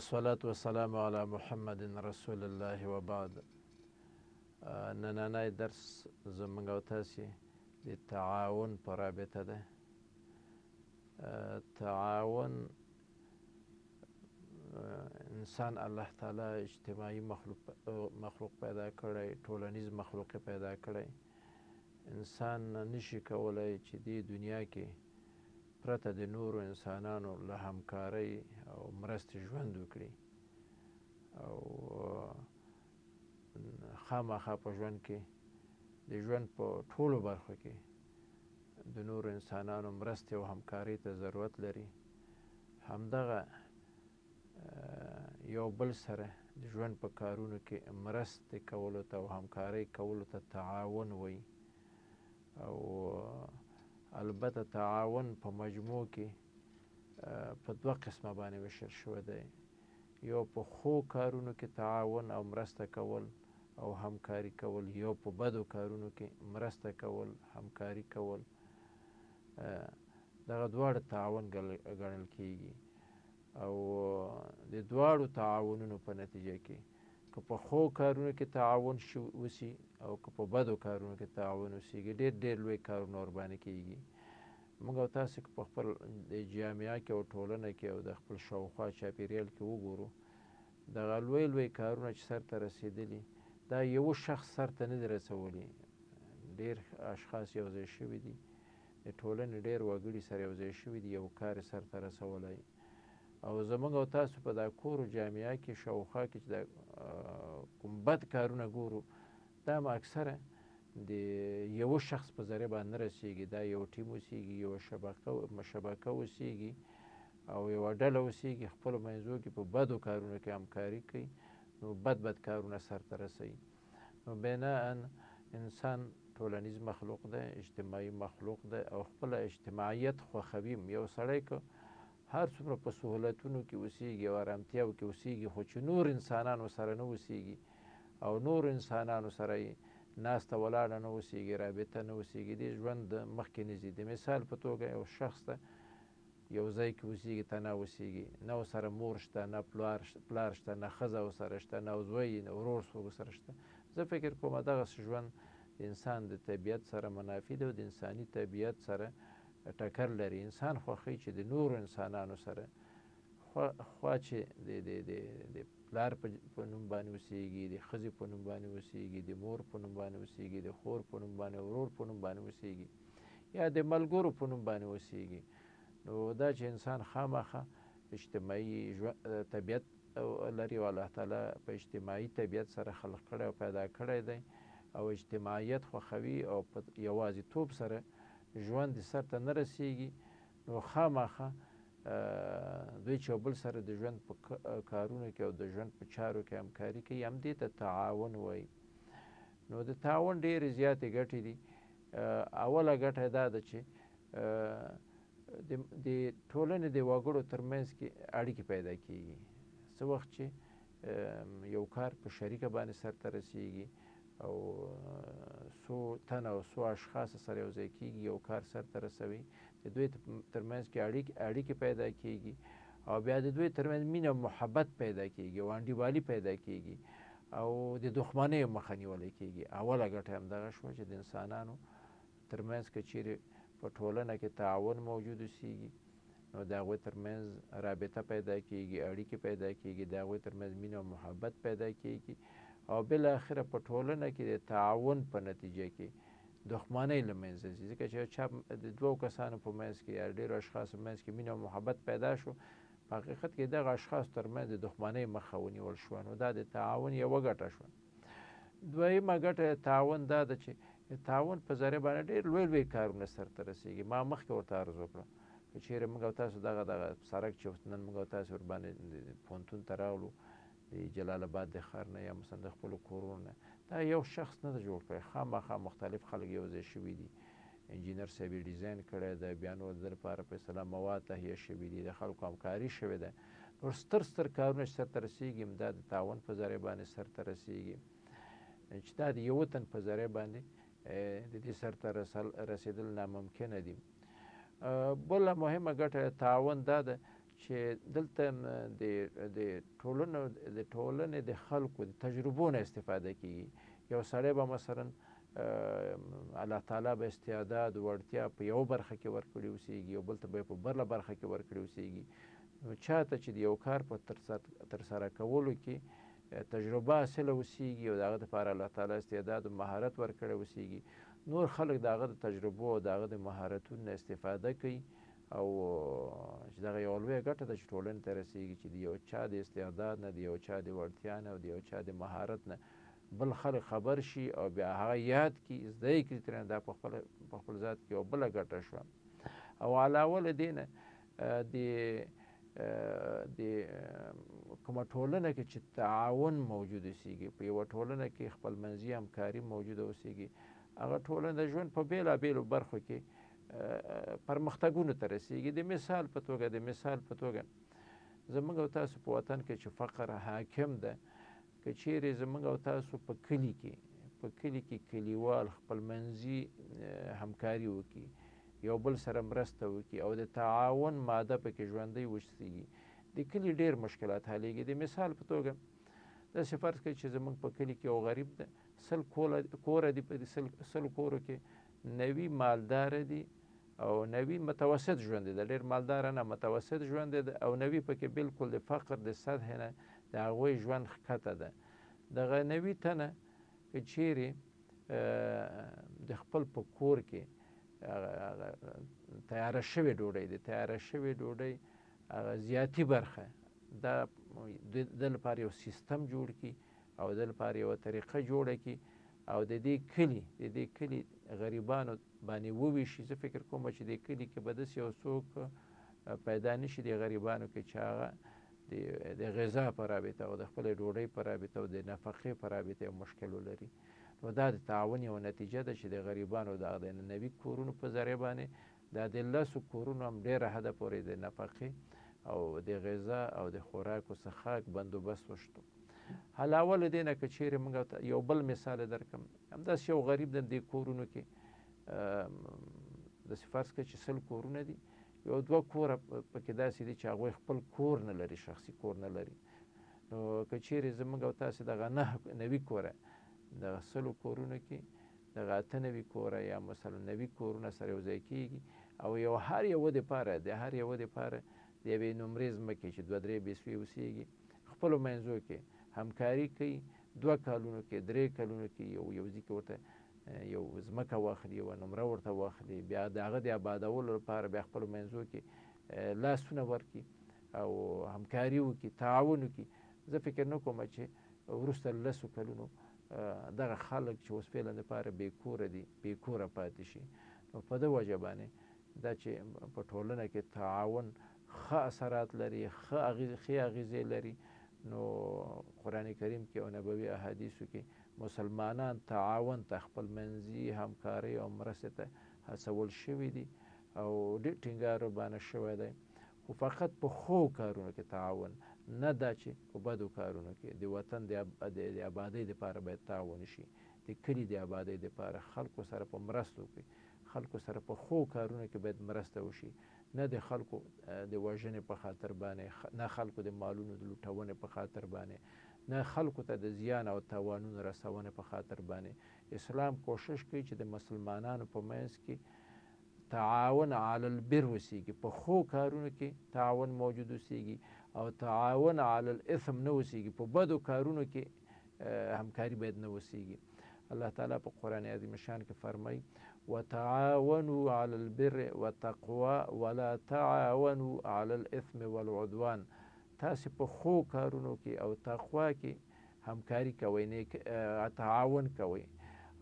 والصلاة والسلام علی محمد رسول الله وبعد. نننی درس زمونږ او تاسې د تعاون په رابطه ده. تعاون انسان الله تعالی اجتماعي مخلوق پیدا کړی، ټولنیز مخلوق پیدا کړی. انسان نشي کولی چې دې دنیا کې پرته د نورو انسانانو له همکارۍ او مرستې ژوند وکړي، او خامخا په ژوند کې د ژوند په ټولو برخو کې د نورو انسانانو مرستې او همکارۍ ته ضرورت لري. همدغه یو بل سره د ژوند په کارونو کې مرستې کولو ته او همکارۍ کولو ته تعاون وایي. او البته تعاون په مجموع کې په دوه قسمه باندې ویشل شوی دی. یو په ښو کارونو کې تعاون او مرسته کول او همکاري کول، یو په بدو کارونو کې مرسته کول همکاري کول. دغه دواړه تعاون ګڼل کیږي. او د دواړو تعاونونو په نتیجه کې که په ښو کارونو کې تعاون وسي او که په بدو کارونو کې تعاون وسیږي، ډېر ډېر لوی کارونه ورباندې کیږي. موږ او تاسې که په خپل د جامعه کې او ټولنه کې او د خپل شاوخوا چاپیریال کې وګورو، دغه لوی لوی کارونه چې سرته رسېدلي، دا یو شخص سرته نه دي رسولي، ډېر اشخاص یو ځای شوي دي، د ټولنې ډېر وګړي سره یو ځای شوي دي، یو کار یې سرته رسولی. او زمونږ او تاسو په دا کور جامعه کې شاوخوا کې چې دا کوم بد کارونه ګورو، دا هم اکثره د یو شخص په ذریعه باندې نه رسیږي. دا یو ټیم اوسیږي، یوه شبکه اوسیږي او یوه ډله اوسیږي، خپلو منځو کې په بدو کارونو کې همکاري کوي، نو بد بد کارونه سرته رسوي. نو بناً انسان ټولنیز مخلوق دی، اجتماعي مخلوق دی او خپله اجتماعیت خوښوي. یو سړی که هر څومره په سهولتونو کې اوسیږي او ارامتیاو کې اوسیږي، خو چې نور انسانانو سره نه اوسیږي او نور انسانانو سره یې ناسته ولاړه نه اوسیږي، رابطه نه اوسیږي، دې ژوند مخکې نه ځي. د مثال په توګه یو شخص ته یو ځای کې اوسیږي، تنها اوسیږي، نه ورسره مور شته، نه پلار شته، نه ښځه ورسره شته، نه زوی، نه ورور څوک ورسره شته. زه فکر کوم دغسې ژوند د انسان د طبیعت سره منافي دی او د انساني طبیعت سره ټکر لري. انسان خوښوي چې د نورو انسانانو سره خوا چې د پلار په نوم باندې اوسیږي، د ښځې په نوم باندې اوسیږي، د مور په نوم باندې اوسیږي، د خور په نوم باندې، ورور په نوم باندې اوسیږي، یا د ملګرو په نوم باندې اوسیږي. نو دا چې انسان خامخا اجتماعي طبیعت لري او الله تعالی په اجتماعي طبیعت سره خلق کړی او پیدا کړی دی او اجتماعیت خوښوي او په یوازیتوب سره ژوند سر ته نه رسیږي، نو خامخا دوی چې یو بل سره د ژوند په کارونو کې او د ژوند په چارو کې همکاري کوي، همدې ته تعاون وایي. نو د تعاون ډېرې زیاتې ګټې دي. اوله ګټه دا ده چې د ټولنې د وګړو ترمنځ کې اړیکې پیدا کیږي. څه وخت چې یو کار په شریکه باندې سرته رسیږي او څو تنه او څو اشخاص سره یو ځای کیږي، یو کار سرته رسوي، د دوی ترمنځ کې اړیکې پیدا کیږي او بیا د دوی ترمنځ مینه او محبت پیدا کیږي او انډیوالي پیدا کیږي او د دښمنیو مخه نیول کیږي. اوله ګټه همدغه شوه چې د انسانانو ترمنځ که چیرې په ټولنه کې تعاون موجود اوسیږي، نو د هغوی ترمنځ رابطه پیدا کیږي، اړیکې پیدا کیږي، د هغوی ترمنځ مینه او محبت پیدا کیږي او بالاخره په ټولنه کې د تعاون په نتیجه کې دښمنۍ له منځه ځي. ځکه چې چا د دوو کسانو په منځ کې یا ډېرو اشخاصو په منځ کې مینه او محبت پیدا شو، په حقیقت کې دغه اشخاصو ترمنځ د دښمنۍ مخه ونیول شوه. نو دا د تعاون یوه ګټه شوه. دویمه ګټه د تعاون دا ده چې تعاون په ذریعه باندې ډېر لوی لوی کارونه سرته رسیږي. ما مخکې ورته عرض وکړه که چیرې موږ او تاسو دغه سړک چې نن موږ او تاسو ورباندې پوهنتون ته راغلو، د جلال آباد د ښار نه یا مثلا د خپلو کورونو نه، دا یو شخص نه ده جوړ کړی، خامخا مختلف خلک یو ځای شوي دي. انجینر صاحب یې ډیزاین کړی دی، بیا نور د لپاره په اصطلاح مواد تهیه شوي دي، د خلکو همکاري شوې ده. نور ستر ستر کارونه چې سرته رسیږي، دا د تعاون په ذریعه باندې سرته رسیږي، چې دا د یو تن په ذریعه باندې د دې سرته رسېدل ناممکنه دي. بله مهمه ګټه تعاون دا ده چې دلته د ټولنې د خلکو د تجربو نه استفاده کیږي. یو سړی به مثلا الله تعالی به استعداد وړتیا په یو برخه کې ورکړي اوسېږي، یو بل ته به په بله برخه کې ورکړي اوسېږي. نو چاته چې د یو کار په ترسره کولو کې تجربه حاصله اوسېږي او د هغه دپاره الله تعالی استعداد او مهارت ورکړی اوسېږي، نور خلک د هغه د تجربو او د هغه د مهارتونو نه استفاده کوي او چې دغه یوه لویه ګټه ده چې ټولنې ته رسېږي، چې د یو چا د استعداد نه، د یو چا د وړتیا نه او د یو چا د مهارت نه بل خلک خبر شي او بیا هغه یاد کړي، زده یې کړي ترېنه، دا په خپل ذات کې یوه بله ګټه شوه. او علاوه له دې نه د کومه ټولنه کې چې تعاون موجود اوسېږي، په یوه ټولنه کې خپلمنځي همکاري موجوده اوسېږي، هغه ټولنه د ژوند په بېلابېلو برخو کې پرمختګونو ته رسېږي. د مثال په توګه زموږ او تاسو په وطن کې چې فقر حاکم ده، که چیرې زموږ او تاسو په کلي کې کلیوال خپلمنځي همکاري وکړي، یو بل سره مرسته وکړي او د تعاون ماده پکې ژوندۍ وسیږي، د کلي ډېر مشکلات حلیږي. د مثال په توګه داسې فرض کړئ چې زموږ په کلي کې یو غریب ده، 100 کوره دي، په دې 100 کورو کې 90 مالداره دي او 90 متوسط ژوند دی، ډېر مالداره نه، متوسط ژوند دی، او 90 پکې بالکل د فقر د سطحې نه د هغوی ژوند ښکته ده. دغه 90 تنه که چیرې د خپل په کور کې تیاره شوې ډوډۍ، د تیاره شوې ډوډۍ هغه زیاتي برخه دا د لپاره یو سیستم جوړ کړي او د لپاره یوه طریقه جوړه کړي او د دې کلي غریبانو باندې وویشي، زه فکر کوم چې د کلي کې به داسې یو څوک پیدا نه شي د غریبانو کې چې هغه د غذا په رابطه او د خپلې ډوډۍ په رابطه او د نفقې په رابطه یو مشکل ولري. نو دا د تعاون یوه نتیجه ده چې د غریبانو د 90 کورونو په ذریعه باندې دا د 10 کورونو هم ډېره حده پورې د نفقې او د غذا او د خوراک او څښاک بندوبست وشتو. علاوه له دې نه که چیرې موږ یو بل مثال درکړم، همداسې یو غریب د دې کورونو کې داسې فرض کړئ چې 100 کورونه دي، یو 2 کوره پکې داسې دي چې هغوی خپل کور نه لري، شخصي کور نه لري. نو که چیرې زموږ او تاسې دغه 90 کوره دغه 100 کورونو کې دغه 98 کوره یا مثلا 90 کورونه سره یو ځای کېږي او یو هر یوه دپاره د هر یوه دپاره د یوې نمرې ځمکې چې 2-3 بیسوې اوسېږي خپلو منځو کې همکاري کوي، 2 کالونو کې 3 کلونو کې یو ځای کې ورته یو ځمکه واخلي، یوه نمره ورته واخلي، بیا د هغه د آبادولو لپاره بیا خپلو منځو کې لاسونه ورکړي او همکاري وکړي، تعاون وکړي. زه فکر نه کوم چې وروسته له 10 کلونو دغه خلک چې اوس فعلا دپاره بې کوره دي بې کوره پاتې شي. نو په ده وجه باندې دا چې په ټولنه کې تعاون ښه اثرات لري، ښې اغېزې لري. نو قرآن کریم کې او نبوي احادیثو کې مسلمانان تعاون ته، خپل منځي همکارۍ او مرستې ته هڅول شوي دي او ډېر ټینګار ورباندې شوی دی. خو فقط په ښو کارونو کې تعاون، نه دا چې په بدو کارونو کې. د وطن د آبادۍ دپاره باید تعاون شي، د کلي د آبادۍ دپاره خلکو سره په مرستو کې، خلکو سره په ښو کارونو کې باید مرسته وشي، نه د خلکو د وژنې په خاطر باندې، نه خلکو د مالونو د لوټونې په خاطر باندې، نه خلکو ته د زیان او تاوانونو رسونې په خاطر باندې. اسلام کوشش کوي چې د مسلمانانو په منځ کې تعاون علی البر وسیږي، په ښو کارونو کې تعاون موجود اوسیږي او تعاون علی الاثم نه وسیږي، په بدو کارونو کې همکاري باید نه وسیږي. الله تعالی په قرآن عظیم شان کې فرمایي وتعاونوا علی البر والتقوی ولا تعاونوا علی الاثم والعدوان. تاسې په ښو کارونو کې او تقوا کې همکاري کوئ، نیک تعاون کوئ،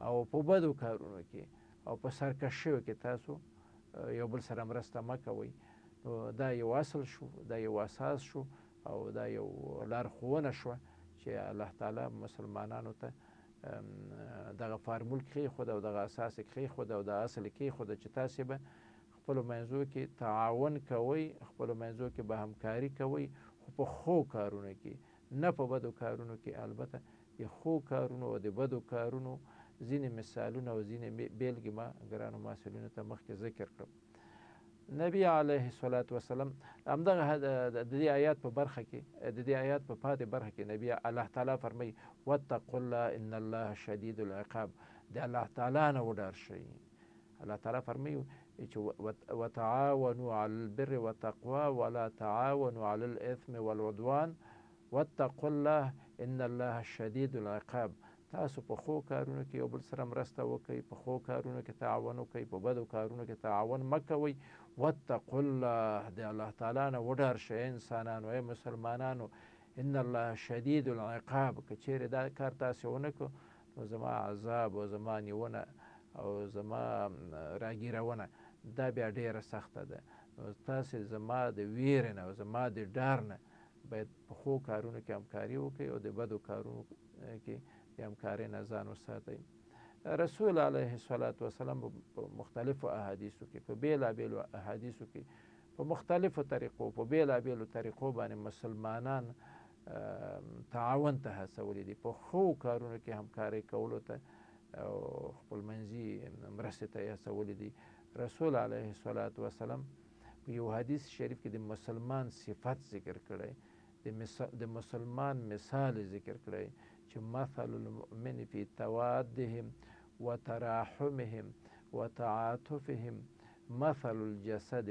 او په بدو کارونو کې او په سرکشیو کې تاسو یو بل سره مرسته مه کوئ. نو دا یو اصل شو، دا یو اساس شو او دا یو لارښوونه شوه چې الله تعالی مسلمانانو ته دغه فارمول کښېښود او دغه اساس یې کښېښود او دا اصل یې کښېښود چې تاسې به خپلو منځو کې تعاون کوئ، خپلو منځو کې به همکاري کوئ، خو په ښو کارونو کې، نه په بدو کارونو کې. البته د ښو کارونو او د بدو کارونو ځینې مثالونه او ځینې بېلګې ما ګرانو محصلینو ته مخکې ذکر کړم. نبی علیه الصلاة والسلام همدغه د دې آیات په برخه کې، د دې آیات په پاتې برخه کې نبی الله تعالی فرمایي واتقوا الله ان الله شدید العقاب. د الله تعالی نه وډار شئ. الله تعالی فرمایي چې وتعاونوا على البر والتقوى ولا تعاونوا على الاثم والعدوان واتقوا الله ان الله شدید العقاب. تاسو په ښو کارونو کې یو بل سره مرسته وکئ، په ښو کارونو کې تعاون وکئ، په بدو کارونو کې تعاون مه کوئ. واتقوا الله، د الله تعالی نه وډار شئ انسانانو، ای مسلمانانو، ان الله شدید العقاب. که چیرې دا کار تاسې ونه کړو نو زما عذاب او زما نیونه او زما راګیرونه دا بیا ډیره سخته ده. نو تاسې زما د ویرې نه او زما د ډار نه باید په ښو کارونو کې همکاري وکئ او د بدو کارونو کې د همکارۍ نه ځان وساتئ. رسول علیه الصلاة والسلام په مختلفو احادیثو کې، په بېلابېلو احادیثو کې، په مختلفو طریقو، په بېلابېلو طریقو باندې مسلمانان تعاون ته هڅولي دي، په ښو کارونو کې همکارۍ کولو ته او خپلمنځي مرستې ته یې هڅولي دي. رسول علیه الصلاة والسلام په یو حدیث شریف کې د مسلمان صفت ذکر کړی، د مسلمان مثال ذکر کړی چې مثل المؤمن فی توادهم وتراحمهم وتعاطفهم مثل الجسد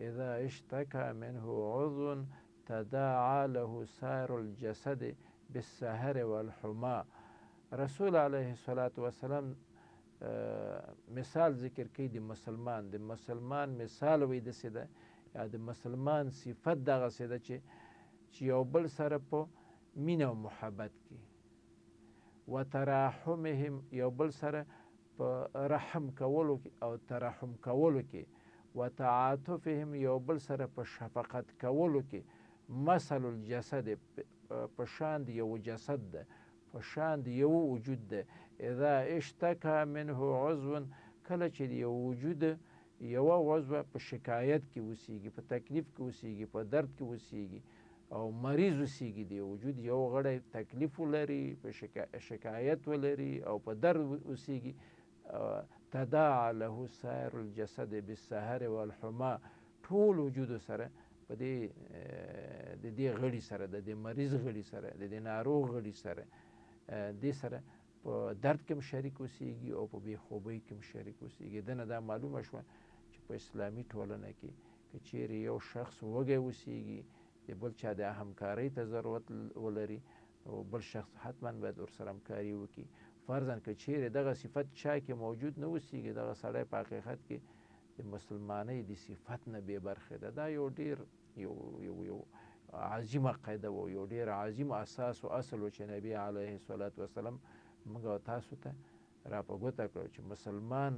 اذا اشتكى منه عضو تداعى له سائر الجسد بالسهر والحمى. رسول علیه الصلاة والسلام مثال ذکر کوي د مسلمان، د مسلمان مثال وایي داسې ده یا د مسلمان صفت دغسې ده چې یو بل سره په مینه او محبت کې، وتراحمهم یو بل سره په رحم کولو کې او ترحم کولو کې، وتعاطفهم یو بل سره په شفقت کولو کې، مثل الجسد په شان د یو جسد ده، په شان د یو وجود ده. اذا اشتکا منه عضو، کله چې د یو وجود یوه عضو په شکایت کې اوسیږي، په تکلیف کې اوسیږي، په درد کې اوسیږي او مریض اوسیږي، د وجود یو غړی تکلیف ولري، په شکایت ولري او په درد اوسیږي، تداعى له سائر الجسد بالسهر والحما، ټول وجود سره په دې د دې غړي سره، د دې مریض غړي سره، د دې ناروغ غړي سره، دې سره په درد کې هم شریک اوسیږي او په بې خوبۍ کې هم شریک اوسیږي. دنه دا معلومه شوه چې په اسلامي ټولنه کې که چیرې یو شخص وږی اوسیږي، د بل چا د همکارۍ ته ضرورت ولري، نو بل شخص حتما باید ورسره همکاري وکړي. فرضاً که چیرې دغه صفت چا کې موجود نه اوسیږي، دغه سړی په حقیقت کې د مسلمانۍ د صفت نه بې برخې ده. دا یو ډېر یو یو یو عظیمه قاعده و، یو ډېر عظیم اساس و اصل و چې نبی علیه الصلاة والسلام موږ او تاسو ته را په ګوته کړو چې مسلمان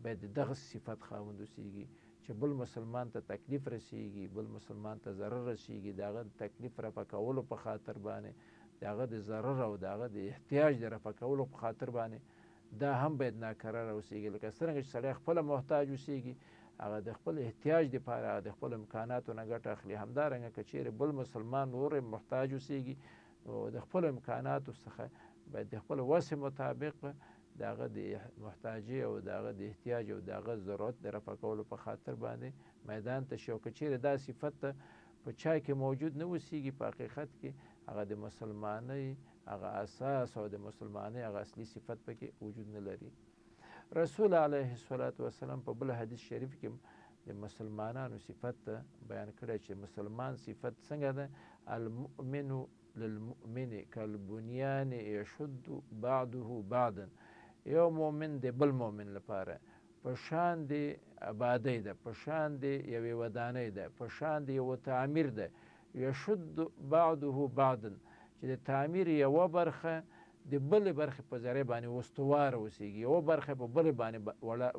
باید دغه صفت خاوند اوسیږي چې بل مسلمان ته تکلیف رسیږي، بل مسلمان ته ضرر رسیږي، د هغه د تکلیف رفع کولو په خاطر باندې، د هغه د ضرر او د هغه د احتیاج د رفع کولو په خاطر باندې دا هم باید ناکراره اوسیږي. لکه څرنګه چې سړی خپله محتاج اوسیږي، هغه د خپل احتیاج دپاره د خپل امکاناتو نه ګټه اخلي. همدارنګه که چیرې بل مسلمان نور محتاج اوسیږي، نو د خپلو امکاناتو څخه باید د خپل وسې مطابق د هغه د محتاجۍ او د هغه د احتیاج او د هغه ضرورت د رفع کولو په خاطر باندې میدان ته شي. او که چیرې دا صفت په چا کې موجود نه اوسیږي، په حقیقت کې هغه د مسلمانۍ هغه اساس او د مسلمانۍ هغه اصلي صفت پکې وجود نه لري. رسول علیه الصلاة والسلام په بل حدیث شریف کې د مسلمانانو صفت بیان کړی چې مسلمان صفت څنګه ده؟ المؤمن للمؤمن کالبنیان یشد بعضه بعضا. یو مؤمن د بل مؤمن لپاره په شان د آبادۍ ده، په شان د یوې ودانۍ ده، په شان د یوه تعمیر ده. یشد بعضه بعضا، چې د تعمیر یوه برخه د بلې برخې په ذریعه باندې استواره اوسیږي، یوه برخه په بلې باندې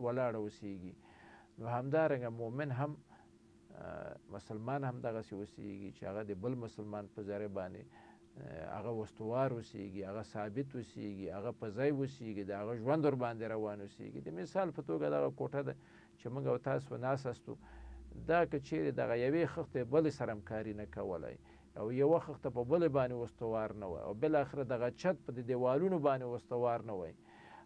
ولاړه اوسیږي. نو همدارنګه مؤمن هم مسلمان هم دغسې اوسیږي چې هغه د بل مسلمان په ذریعه باندې هغه استوار اوسیږي، هغه ثابت اوسیږي، هغه په ځای اوسیږي، د هغه ژوند ورباندې روان اوسیږي. د مثال په توګه دغه کوټه ده چې موږ او تاسو ناست یاستو، دا که چیرې دغه یوې خښتې بلې سره همکاري نه کولی او یوه خښته په بلې باندې استوار نه وای او بالاخره دغه چت په د دیوالونو باندې استوار نه وای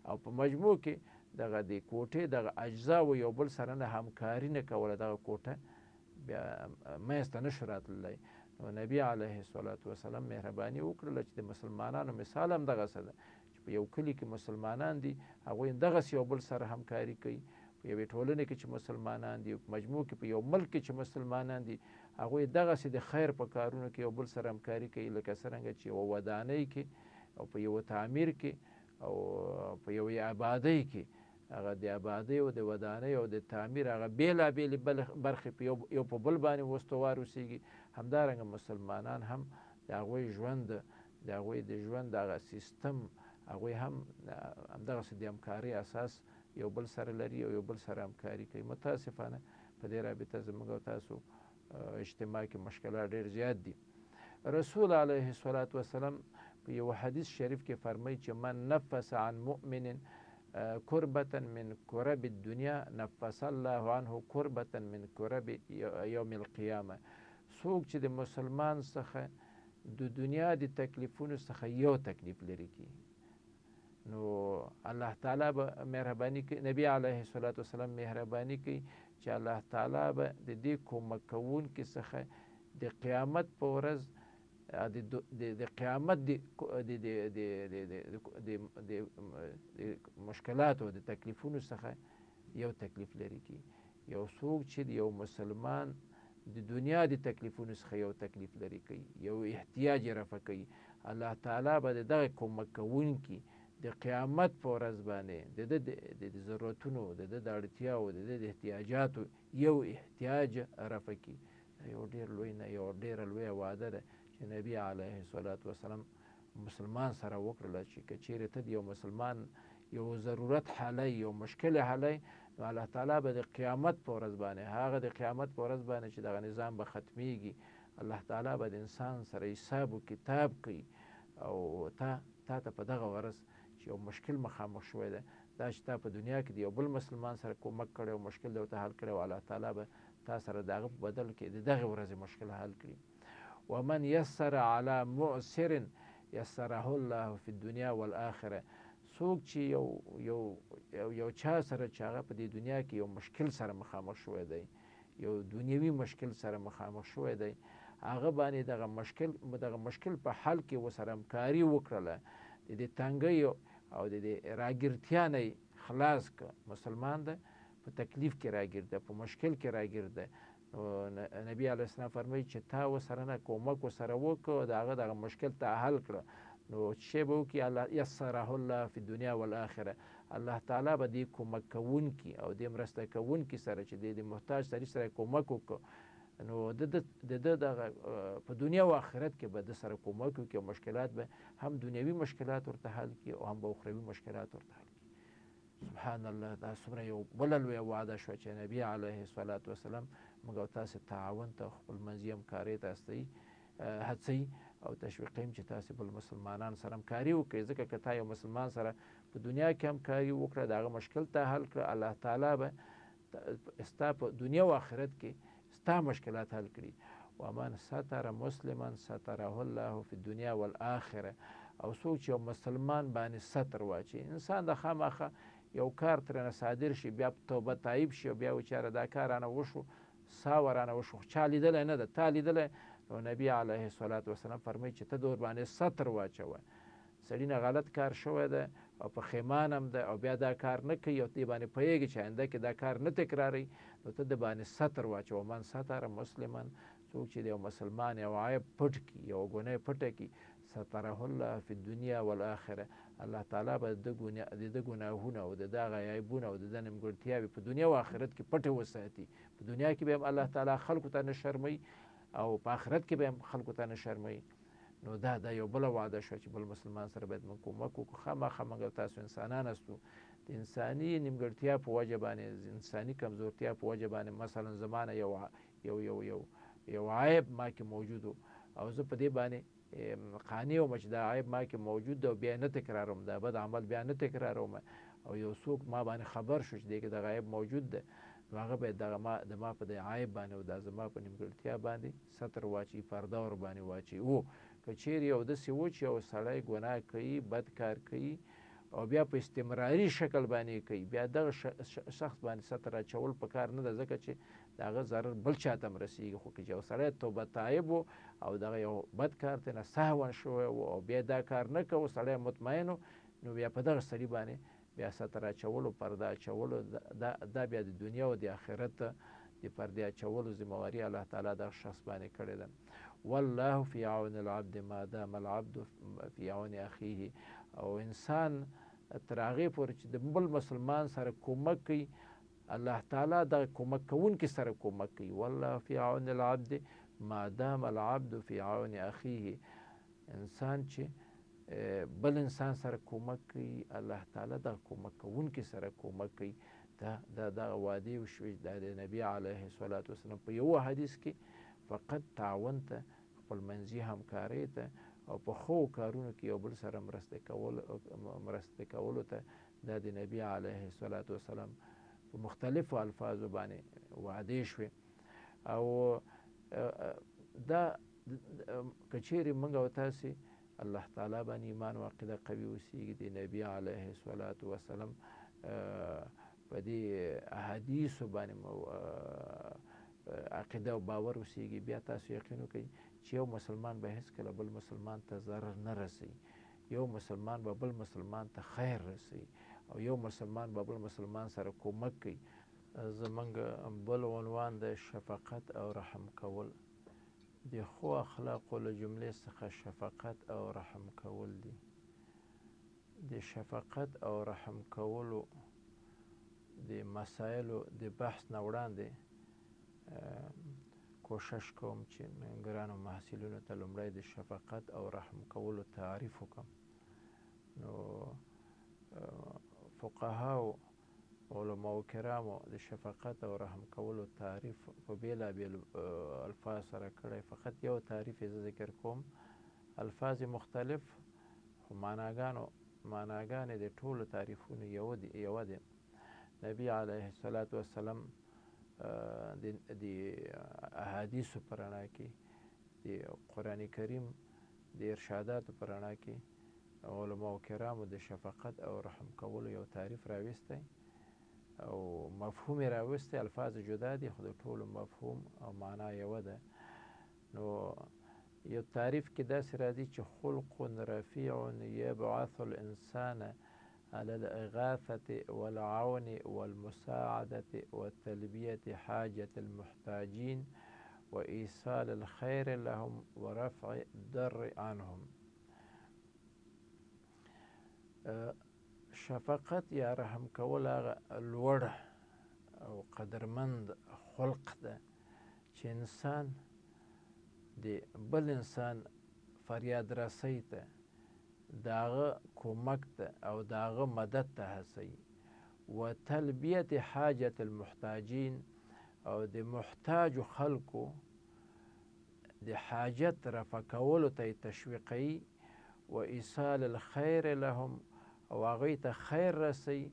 او په مجموع کې دغه د کوټې دغه اجزاو یو بل سره نه همکاري نه کوله، دغه کوټه بیا منځته نه شو راتللی. نو نبی علیه الصلاة والسلام مهرباني وکړله چې د مسلمانانو مثال هم دغسې ده چې په یو کلي کې مسلمانان دي، هغوی دغسې یو بل سره همکاري کوي. په یوې ټولنې کې چې مسلمانان دي، په مجموع کې په یو ملک کې چې مسلمانان دي، هغوی دغسې د خیر په کارونو کې یو بل سره همکاري کوي، لکه څرنګه چې یوه ودانۍ کې او په یوه تعمیر کې او په یوې آبادۍ کې هغه د آبادۍ او د ودانۍ او د تعمیر هغه بېلابېلې برخې په یو په بل باندې وستوار اوسېږي. همدارنګه مسلمانان هم د هغوی ژوند، د هغوی د ژوند هغه سیستم، هغوی هم همدغسې د همکارۍ اساس یو بل سره لري او یو بل سره همکاري کوي. متاسفانه په دې رابطه زموږ او تاسو اجتماع کې مشکلات ډېر زیات دي. رسول علیه الصلاة والسلام په یو حدیث شریف کې فرمایي چې من نفس عن مؤمن کربة من کرب الدنیا نفس الله عنه کربة من کرب یوم القیامه. څوک چې د مسلمان څخه د دنیا د تکلیفونو څخه یو تکلیف لري کی، نو الله تعالی به مهرباني کوي، نبی علیه الصلاة والسلام مهرباني کوي چې الله تعالی به د دې کومک کوونکي څخه د قیامت په ورځ د قیامت د مشکلاتو د تکلیفونو څخه یو تکلیف لري کی. یو څوک چې یو مسلمان د دنیا د تکلیفونو څخه یو تکلیف لري کوي، یو احتیاج یې رفع کوي، الله تعالی به د دغه کومک کوونکي د قیامت په ورځ باندې د ده د ضرورتونو، د ده د اړتیاو، د ده د احتیاجاتو یو احتیاج رفع کړي. یو ډېر لوی نه یو ډېره لویه وعده ده چې نبی علیه الصلاة والسلام مسلمان سره وکړله چې که چیرې ته د یو مسلمان یو ضرورت حلی، یو مشکل حلی، نو الله تعالی به د قیامت په ورځ باندې، هغه د قیامت په ورځ باندې چې دغه نظام به ختمیږي، الله تعالی به د انسان سره حساب و کتاب کوي او تا ته په دغه ورځ چې یو مشکل مخامخ شوی دی، دا چې تا په دنیا کې د یو بل مسلمان سره کومک کړی او مشکل دی ورته حل کړی او الله تعالی به تا سره د هغه په بدل کې د دغې ورځې مشکل حل کړي. ومن یسر علی معسر یسره الله فی الدنیا والآخره. څوک چې یو یو یو چا سره چې هغه په دې دنیا کې یو مشکل سره مخامخ شوی دی، یو دنیوي مشکل سره مخامخ شوی دی، هغه باندې دغه مشکل په حل کې ورسره همکاري وکړله، د دې تنګۍ او د دې راګیرتیا نه یې خلاص کړه. مسلمان ده په تکلیف کې راګیر ده، په مشکل کې راګیر ده، نو نبی علیه السلام فرمایي چې تا ورسره نه کومک ورسره وکړه، د هغه دغه مشکل ته حل کړه، نو چې به وکړي الله یسره الله فی الدنیا والآخره، الله تعالی به دې کومک کوونکي او دې مرسته کوونکي سره چې دې محتاج سړي سره کومک وکړو، نو د ده دغه په دنیا او آخرت کې به د سره کومک وکړي او مشکلات به هم دنیوي مشکلات ورته حل کړي او هم به اخروي مشکلات ورته حل کړي. سبحان الله، دا څومره یو بله لویه وعده شوه چې نبی علیه الصلاة والسلام موږ او تاسې تعاون ته، خپل منځي همکارۍ ته هڅوي او تشویقوي چې تاسې بل مسلمانان سره همکاري وکړئ. ځکه که تا یو مسلمان سره په دنیا کې همکاري وکړه، د هغه مشکل ته حل کړه، الله تعالی به ستا په دنیا او آخرت کې ستا مشکلات حل کړي. ومن ستر مسلما ستره الله فی الدنیا والآخره. او څوک چې یو مسلمان باندې ستر واچي، انسان د خامخا یو کار ترېنه صادر شي، بیا توبه تایب شي او بیا وچاره دا کار رانه وشو، سا ورانه وشو، چا لیدلی نه ده، تا لیدلی، نو نبی علیه الصلاة والسلام فرمایي چې ته د ورباندې ستر واچوه. سړي نه غلط کار شوی دی او پښیمان هم دی او بیا دا کار نه کوي او دې باندې پوهېږي چې آینده کې دا کار نه تکراروي، نو ته د باندې ستر واچوه. من ستر مسلما، څوک چې د یو مسلمان یو عیب پټ کړي، یو ګناه پټه کړي، ستره الله فی الدنیا والآخره، الله تعالی به د ده ګناهونه او د دغه عیبونه او د ده نیمګړتیاوې په دنیا او آخرت کې پټې وساتي. په دنیا کې به هم الله تعالی خلکو ته نه شرموي او په آخرت کې به هم خلکو ته نه شرموي. نو دا یو بله وعده شوه چې بل مسلمان سره باید موږ کومک وکړو. خامخا موږ تاسو انسانان هستو، د انساني نیمګړتیا په وجه باندې، انساني کمزورتیا په وجه باندې، مثلا زما نه یو یو یو یو یو عیب ما کې موجود او زه په دې باندې قانع وم چې دا عیب ما کې موجود دی او بیا نه تکراروم، دا بد عمل بیا نه تکراروم، او یو څوک ما باندې خبر شو چې دې کې دغه عیب موجود دی، نو هغه باید دغه ما د ما په دې عیب باندې او دا زما په نیمګړتیا باندې ستر واچوي، پرده ورباندې واچوي. او که چیرې یو داسې و چې یو سړی ګناه کوي، بد کار کوي او بیا په استمراري شکل باندې کوي، بیا دغه شخص باندې ستر اچول پکار نه ده، ځکه چې د هغه ضرر بل چاته هم رسېږي. خو که چې یو سړی توبه تایب و او دغه یو بد کار ته نه سهوا شوی و او بیا دا کار نه کوو، سړی مطمئن و، نو بیا په دغه سړي باندې بیا ستر اچولو، پرده اچولو، دا بیا د دنیا او د آخرت د پردې اچولو ذمهواري الله تعالی دغه شخص باندې کړې ده. والله فی عون العبد ما دام العبد فی عون اخیه. او انسان تر هغې پورې چې د بل مسلمان سره کومک کوي، الله تعالی دغه کومک کوونکي سره کومک کوي. والله فی عون العبد ما دام العبد فی عون اخیه. انسان چې بل انسان سره کومک کوي، الله تعالی دغه کومک کوونکي سره کومک کوي. دا دغه وعدې وشوې دا د نبي علیه الصلاة والسلام په یو حدیث کې فقط تعاون ته، خپل منځي همکارۍ ته او په ښو کارونو کې یو بل سره مرسته کولو ته دا د نبي علیه الصلاة والسلام په مختلفو الفاظو باندې وعدې شوې. او دا که چیرې موږ او تاسې الله تعالی باندې ایمان او عقیده قوي اوسېږي، د نبي علیه الصلاة والسلام په دې احادیثو باندې عقیده او باور اوسېږي، بیا تاسو یقین وکړئ چې یو مسلمان به هېڅکله بل مسلمان ته ضرر نه رسوي، یو مسلمان به بل مسلمان ته خیر رسوي او یو مسلمان به بل مسلمان سره کومک کوي. زمونږ بل عنوان دی شفقت او رحم کول. د ښو اخلاقو له جملې څخه شفقت او رحم کول دي. د شفقت او رحم کولو د مسایلو د بحث نه وړاندې کوشش کوم چې ګرانو محصلینو ته لومړی د شفقت او رحم کولو تعریف وکړم. نو فقهاو علماو کرامو د شفقت او رحم کولو تعریف په بېلابېلو الفاظ سره کړی. فقط یو تعریف یې زه ذکر کوم، الفاظ مختلف خو معناګانې د ټولو تعریفونو یوه دی. نبی علیه الصلاة والسلام د احادیثو په رڼا کې، د قرآن کریم د ارشاداتو په رڼا کې علماو کرامو د شفقت او رحم کولو یو تعریف راویستی او مفهوم یې راویستی. الفاظ جدا دي خو د ټولو مفهوم او معنا یوه ده. نو یو تعریف کې داسې راځي چې خلق رفیع یبعث الانسان على الإغاثة والعون والمساعدة وتلبية حاجة المحتاجين وإيصال الخير لهم ورفع الضر عنهم. شفقت یا رحم کول هغه لوړ او قدرمند خلق ده چې انسان د بل انسان فریاد رسۍ ته، د هغه کومک ته او د هغه مدد ته هڅوي. وتلبیت حاجت المحتاجین، او د محتاجو خلکو د حاجت رفع کولو ته یې تشویقوي. و ایصال الخیر لهم، او هغوی ته خیر رسوي.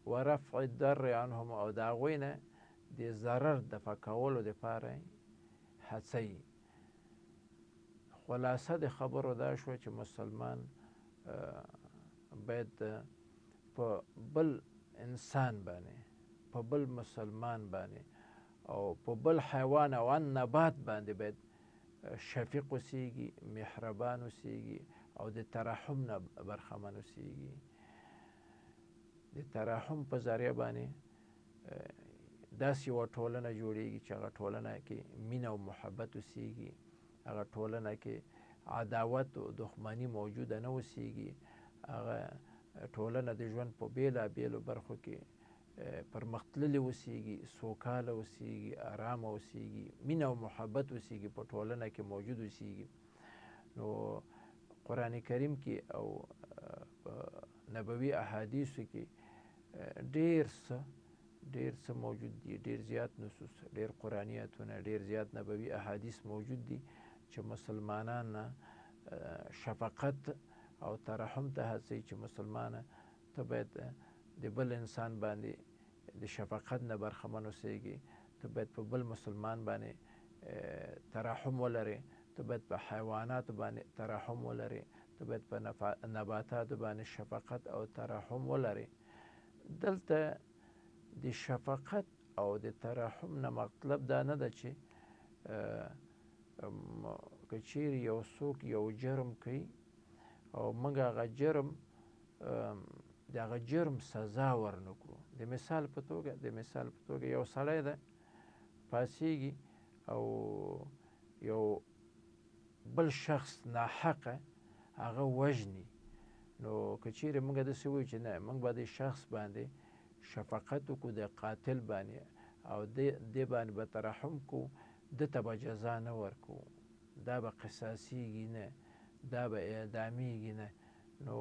و رفع الضر عنهم، او د هغوی نه د ضرر دفع کولو دپاره هڅوي. خلاصه د خبرو دا شوه چې مسلمان باید په بل انسان باندې، په بل مسلمان باندې او په بل حیوان او ان نبات باندې باید شفیق اوسېږي، مهربان اوسېږي او د ترحم نه برخمن اوسېږي. د ترحم په ذریعه باندې داسې یوه ټولنه جوړیږي چې هغه ټولنه کې مینه او محبت اوسېږي، هغه ټولنه کې عداوت او دښمني موجوده نه اوسېږي، هغه ټولنه د ژوند په بېلابېلو برخو کې پرمختللې اوسېږي، سوکاله اوسېږي، ارامه اوسېږي، مینه او محبت اوسېږي، په ټولنه کې موجود اوسېږي. نو قرآن کریم کې او په نبوي احادیثو کې ډېر څه موجود دي، ډېر زیات نصوص، ډېر قرآني آیتونه، ډېر زیات نبوي احادیث موجود دي چې مسلمانان شفقت او ترحم ته هڅوي چې مسلمانه ته باید د بل انسان باندې د شفقت نه برخمن اوسېږي، ته باید په بل مسلمان باندې ترحم ولرې، ته باید په حیواناتو باندې ترحم ولرې، ته باید په نباتاتو باندې شفقت او ترحم ولرې. دلته د شفقت او د ترحم نه مطلب دا نه ده چې که چیرې یو څوک یو جرم کوي او موږ هغه جرم د هغه جرم سزا ورنه کړو. د مثال په توګه یو سړی ده پاڅېږي او یو بل شخص ناحقه هغه وژني، نو که چیرې موږ داسې ووایو چې نه، موږ به د شخص باندې شفقت وکړو، د قاتل باندې، او دې باندې به ترحم کوو، ده ته به جزا نه ورکوو، دا به قصاصیږي نه، دا به اعدامیږي نه. نو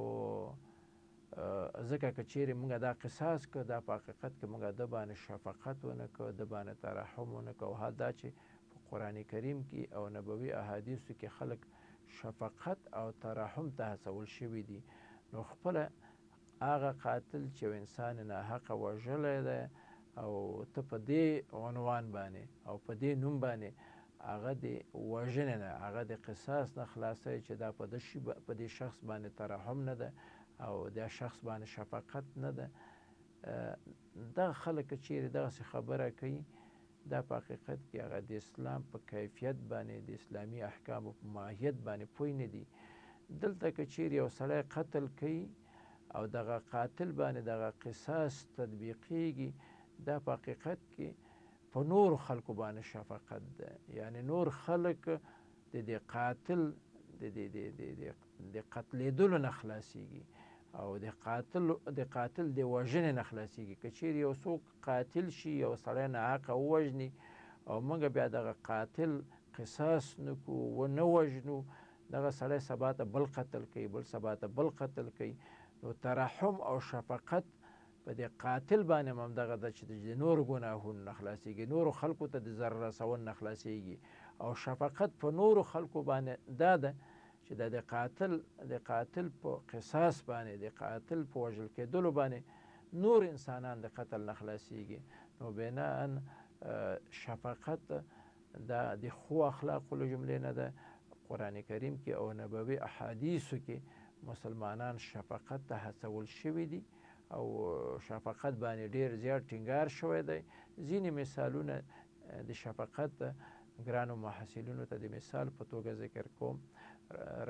ځکه که چیرې موږ دا قصاص کړو، دا په حقیقت کې موږ ده باندې شفقت ونه کړو، ده باندې ترحم ونه کړو. حال دا چې په قرآن کریم کې او نبوي احادیثو کې خلک شفقت او ترحم ته هڅول شوي دي، نو خپله هغه قاتل چې یو انسان ناحقه وژلی دی او ته په دې عنوان باندې او په دې نوم باندې هغه د وژنې نه، هغه د قصاص نه خلاصوي چې دا په دې شخص باندې ترحم نه ده او دا شخص باندې شفقت نه ده. دغه خلک که چیرې دغسې خبره کوي، دا په حقیقت کې هغه د اسلام په کیفیت باندې، د اسلامي احکامو په ماهیت باندې پوه نه دي. دلته که چیرې یو سړی قتل کوي او دغه قاتل باندې دغه قصاص تطبیقیږي، دا په حقیقت کې په نورو خلکو باندې شفقت ده، یعنی نور خلک د دې قاتل د د قتلېدلو نه خلاصیږي او د قاتل د وژنې نه خلاصیږي. که چیرې یو څوک قاتل شي، یو سړی ناحقه ووژني او موږ بیا دغه قاتل قصاص نه کړو، ونه وژنو، دغه سړی سبا ته بل قتل کوي، بل سبا ته بل قتل کوي. نو ترحم او شفقت په دې قاتل باندې هم همدغه ده چې د نورو ګناهونو نه خلاصیږي، نورو خلکو ته د ضرر رسونې نه خلاصیږي. او شفقت په نورو خلکو باندې دا ده چې د قاتل په قصاص باندې، د قاتل په وژل کېدلو باندې نور انسانان د قتل نه خلاصیږي. نو بناءً شفقت دا د ښو اخلاقو له جملې نه ده. قرآن کریم کې او نبوي احادیثو کې مسلمانان شفقت ته هڅول شوي دي او شفقت باندې ډیر زیات ټینګار شوی دی. ځینې مثالونه د شفقت ګرانو محصلینو ته د مثال په توګه ذکر کوم.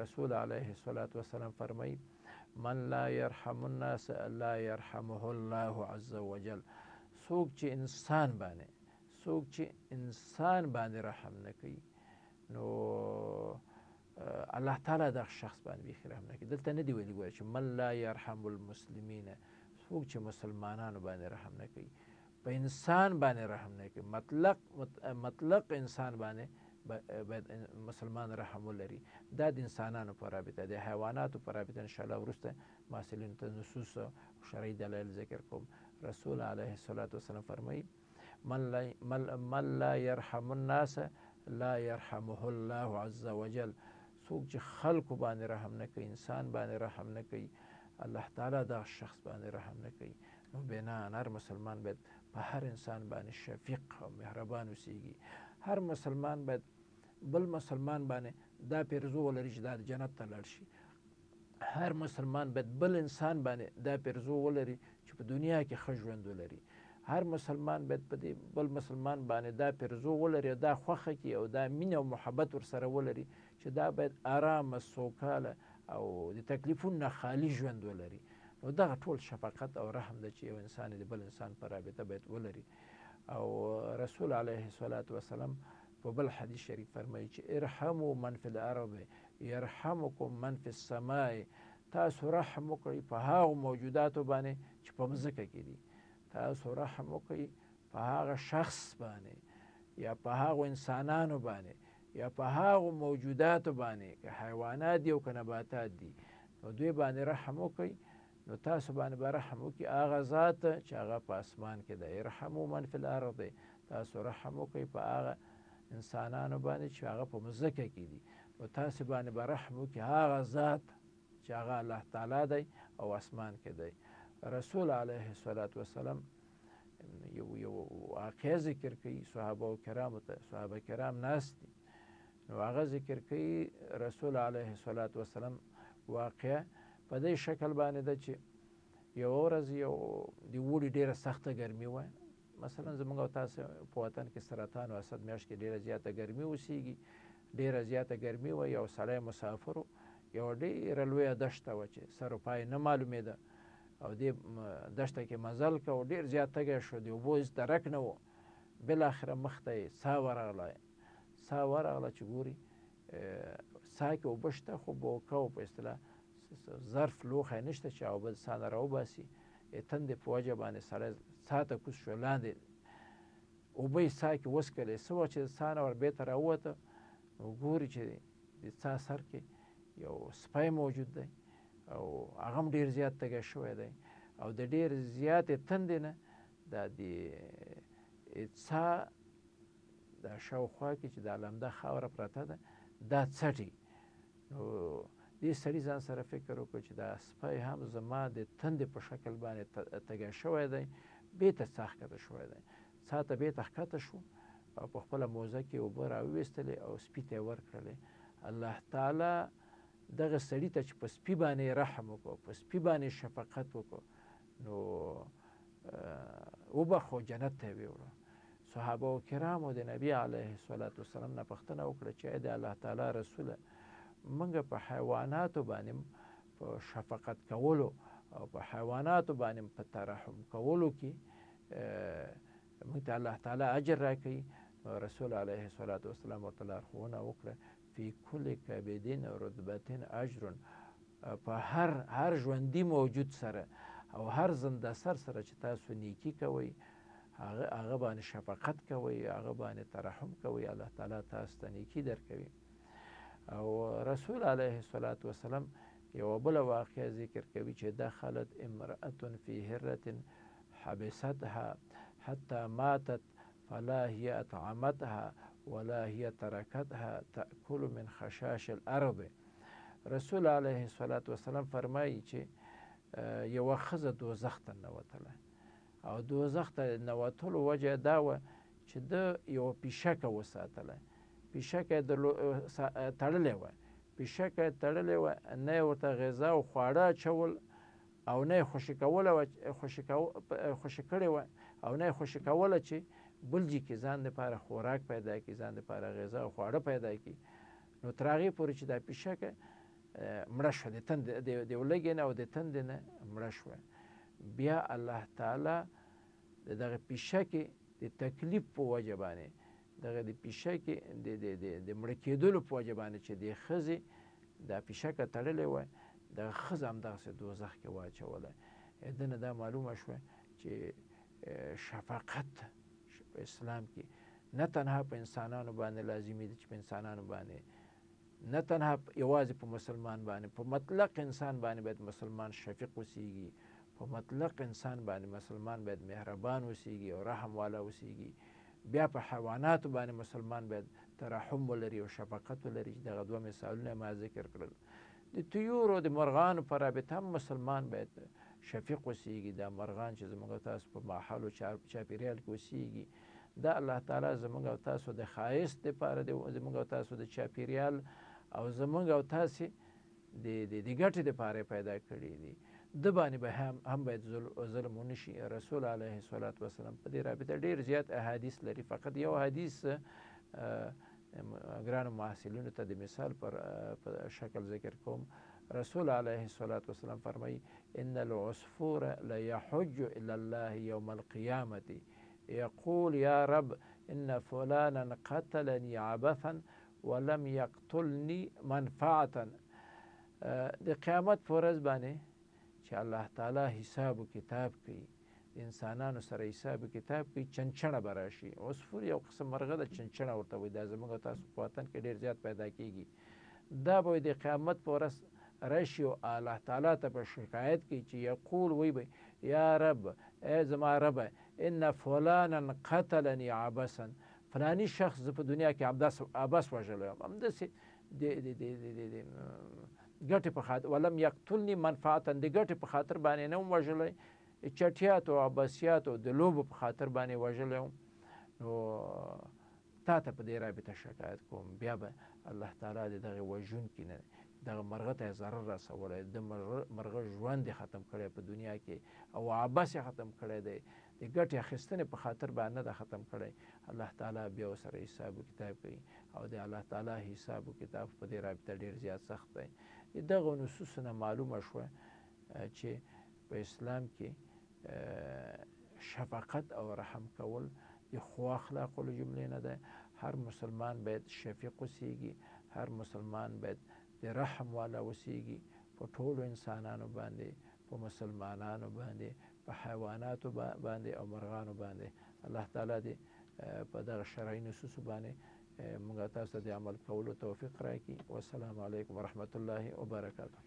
رسول علیه الصلاة والسلام فرمایي: من لا يرحم الناس لا يرحمه الله عز وجل. څوک چې انسان باندې رحم نه کوي، نو الله تعالی دغه شخص باندې بیخي رحم نه کوي. دلته نه دی ویلي ګوره چې من لا يرحم المسلمین، څوک چې مسلمانانو باندې رحم نه کوي، په انسان باندې رحم نه کوي، مطلق انسان باندې باید مسلمان رحم ولري. دا د انسانانو په رابطه، د حیواناتو په رابطه انشاءالله وروسته محصلینو ته نصوص او شرعي دلایل ذکر کوم. رسول علیه الصلاة والسلام فرمایي: من لا يرحم الناس لا يرحمه الله عز وجل. څوک چې خلکو باندې رحم نه کوي، انسان باندې رحم نه کوي، الله تعالی دغه شخص باندې رحم نه کوي. نو بنا هر مسلمان باید په هر انسان باندې شفیق او مهربان اوسیږي. هر مسلمان باید بل مسلمان باندې دا پیرزو ولري چې دا جنت ته لاړ شي. هر مسلمان باید بل انسان باندې دا پیرزو ولري چې په دنیا کې ښه ژوند ولري. هر مسلمان باید په دې بل مسلمان باندې دا پیرزو ولري، دا خوښه کړي او دا مینه او محبت ورسره ولري چې دا باید آرامه، سوکاله او د تکلیفونو نه خالي ژوند ولري. نو دغه ټول شفقت او رحم ده چې یو انسان د بل انسان په رابطه باید ولري. او رسول علیه الصلاة والسلام په بل حدیث شریف فرمایي چې ارحموا من فی الارض یرحمکم من فی السماء. تاسو رحم وکړئ په هغو موجوداتو باندې چې په مځکه کې دي. تاسو رحم وکړئ په هغه شخص باندې یا په هغو انسانانو باندې یا په هغو موجوداتو باندې که حیوانات دي او که نباتات دي، نو دوی باندې رحم وکړئ، نو تاسو باندې به رحم وکړي هغه ذات چې هغه په اسمان کې دی. ارحموا من فی الارض، تاسو رحم وکړئ په هغه انسانانو باندې چې هغه په مځکه کې دي، نو تاسو باندې به رحم وکړي هغه ذات چې هغه الله تعالی دی او اسمان کې دی. رسول علیه الصلاة والسلام یو واقعه ذکر کوي صحابه کرامو ته، صحابه کرام ناست دي، نو هغه ذکر کوي. رسول علیه الصلاة والسلام واقعه په دې شکل باندې ده چې یوه ورځ یو د اوړي ډېره سخته ګرمي وه. مثلا زموږ او تاسو په وطن کې سرطان او اسد میاشت کې ډېره زیاته ګرمي اوسیږي، ډېره زیاته ګرمي وه. یو سړی مسافر و، یوه ډېره لویه دښته وه چې سر و پای نه معلومېده او دې دښته کې مزل کوو، ډېر زیات تږی شو، د اوبو هېڅ درک نه و. بالاخره مخته یې څاه ورغله، څاه ورغله چې ګوري څاه کې اوبه شته خو بوکه او په اصطلاح ظرف لوښی نشته چې اوبه د څاه نه راوباسي. تندې په وجه باندې سړی څاه ته کوز شو، لاندې اوبه یې څاه کې وڅکلې. څه وخت چې د څاه نه ور بېرته راووته نو ګوري چې د څاه سر کې یو سپی موجود دی او هغه هم ډېر زیات تږی شوی دی او د ډېر زیاتې تندې نه دا د څاه د شاوخوا کې چې دا لمده خاوره پرته ده دا څټي. نو دې سړي ځان سره فکر وکړ چې دا سپی هم زما د تندې په شکل باندې تږی شوی دی، بېرته څاه ښکته شوی دی. څاه ته بېرته ښکته شو او په خپله موزه کې اوبه راوویستلې او سپي ته یې ورکړلې. الله تعالی دغه سړي ته چې په سپي باندې رحم وکړو، په سپي باندې شفقت وکړو، نو وبخښو، جنت ته یې ویوړو. صحابه کرامو د نبی علیه الصلاة والسلام نه پوښتنه وکړه چې ای د الله تعالی رسوله، موږ په حیواناتو باندې په شفقت کولو او په حیواناتو باندې په ترحم کولو کې موږ ته الله تعالی اجر راکوي؟ رسول علیه الصلاة والسلام ورته لارښوونه وکړه، فی کل کبدین رتبة اجر، په هر ژوندي موجود سره او هر زنده سر سره چې تاسو نیکي کوئ، هغه باندې شفقت کوئ، هغه باندې ترحم کوئ، الله تعالی تاسو ته نیکي درکوي. او رسول علیه الصلاة والسلام یوه بله واقعه ذکر کوي چې دخلت امرأة فی هرة حبستها حتی ماتت فلا هي اطعمتها ولا هي ترکتها تأکل من خشاش الارض. رسول علیه الصلاة والسلام فرمایي چې یوه ښځه دوزخ ته ننوتله او دوزخ ته ننوتلو وجه دا وه چې ده یوه پیشکه وساتله، پیشکه یې تړلې وه، پیشکه یې تړلې وه، نه یې ورته غذا او خواړه اچول او نه یې خوشې کوله خوشې کړې وه او نه یې خوشې کوله چې بل ځای کې ځان دپاره خوراک پیدا کړي، ځان دپاره غذا او خواړه پیدا کړي. نو تر هغې پورې چې دا پیشکه مړه شوه، د تندې د ولږې نه او د تندې نه مړه شوه. بیا الله تعالی د دغه پیشکې د تکلیف په وجه باندې، دغه د پیشکې د مړه کېدلو په وجه باندې چې د ښځې دا پیشکه تړلې وه، دغه ښځه همدغسې دوزخ کې واچوله. ده نه دا معلومه شوه چې شفقت په اسلام کې نه تنها په انسانانو باندې لازمي دی چې په انسانانو باندې، نه تنها یوازې په مسلمان باندې، په مطلق انسان باندې باید مسلمان شفیق اوسیږي، په مطلق انسان باندې مسلمان باید مهربان اوسیږي او رحم والا اوسیږي. بیا په حیواناتو باندې مسلمان باید ترحم ولري او شفقت ولري، چې دغه دوه مثالونه ما ذکر کړل. د طیورو د مرغانو په رابطه هم مسلمان باید شفیق اوسیږي. دا مرغان چې زموږ او تاسو په ماحول او چاپیریال کې اوسیږي، دا الله تعالی زموږ او تاسو د ښایست دپاره دی، زموږ او تاسو د چاپیریال او زموږ او تاسو د ګټې دپاره پیدا کړي دي. د باندې به هم باید ظلم ونه شي. رسول علیه الصلاة والسلام په دې رابطه ډېر زیات احادیث لري. فقط یو حدیث ګرانو محصلینو ته د مثال پر شکل ذکر کوم. رسول علیه الصلاة والسلام فرمایي: ان العصفور ليحج الى الله يوم القيامة يقول يا رب ان فلانا قتلني عبثا ولم يقتلني منفعة. د قیامت په ورځ باندې چې الله تعالی حساب و کتاب کوي، انسانانو سره حساب و کتاب کوي، چنچڼه به راشي. عصفور یو قسم مرغه ده، چنچڼه ورته وایي. دا زموږ تاسو په وطن کې ډېر زیات پیدا کیږي. دا به د قیامت په ورځ راشي او الله تعالی ته په شکایت کوي چې یقول وایي به یا رب، ای زما ربه، ان فلانا قتلني عبثا، فلانی شخص زه په دنیا کې عبث وژلی یم، همداسې د ګټې په خاطر، ولم یقتلني منفعتا، د ګټې په خاطر باندې نه وم وژلی، چټیاتو او عبثیاتو د لوبو په خاطر باندې وژلی وم، نو تا ته په دې رابطه شکایت کوم. بیا به الله تعالی د دغې وژونکي نه، دغه مرغه ته ضرر رسولی، د مرغه ژوند یې ختم کړی په دنیا کې او عبث یې ختم کړی دی، د ګټې اخیستنې په خاطر باندې نه ده ختم کړی. الله تعالی بیا ورسره حساب و کتاب کوي او د الله تعالی حساب و کتاب په دې رابطه ډېر زیات سخت دی. د دغو نصوصو نه معلومه شوه چې په اسلام کې شفقت او رحم کول د ښو اخلاقو له جملې نه ده. هر مسلمان باید شفیق اوسیږي، هر مسلمان باید د رحم والا اوسیږي په ټولو انسانانو باندې، په مسلمانانو باندې، په حیواناتو باندې او مرغانو باندې. الله تعالی دې په دغه شرعي نصوصو باندې موږ تاسو ته د عمل کولو توفیق راکړي. والسلام علیکم ورحمت الله وبرکاته.